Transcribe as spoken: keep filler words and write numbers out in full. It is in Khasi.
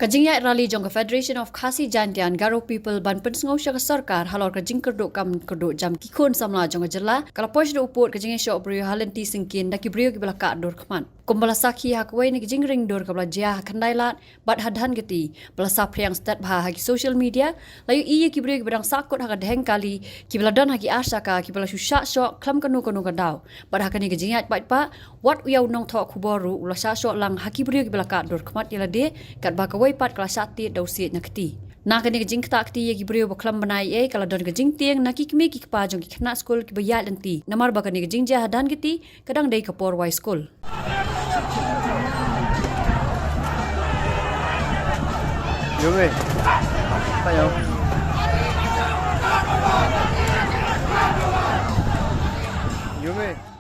Ka jingïaid rally jong ka Federation of Khasi Jaintia and Garo People ban pynsngew sha ka sorkar halor ka jingkyrduh kam kyrduh jam ki khun samla jong ka jylla, ka la poi shaduh u pud ka jingïashoh briew ha lynti syngkien da ki briew kiba la kah dur khmat. Kumba la sakhi ha kawei na ki jingring dur kaba la jia ha Khyndai Lad bad ha Dhankheti, ba la saphriang stet bha ha ki social media, la ïohi ïa ki briew kiba dang sahkut ha ka dheng kali, kiba la don ha ki ar shaka, kiba la shu shah shoh khlem kano kano ka daw. Bad ha kane ka jingïaid paidbah, wat u ïa u nongthoh khubor ruh u la shah shoh lang ha ki briew kiba la kah dur khmat ïa lade, katba kawei pat ka la shah tied da u siej na kti. Na kane ka jingktah kti ïa ki briew ba khlem bynai ei, ka la don ka jingtieng na ki kmie ki kpa jong ki khynnah skul kiba ïaid lynti, namar ba kane ka jingjia ha Dhankheti ka dang dei ka por wai skul. Yumi. Tayo. Yumi.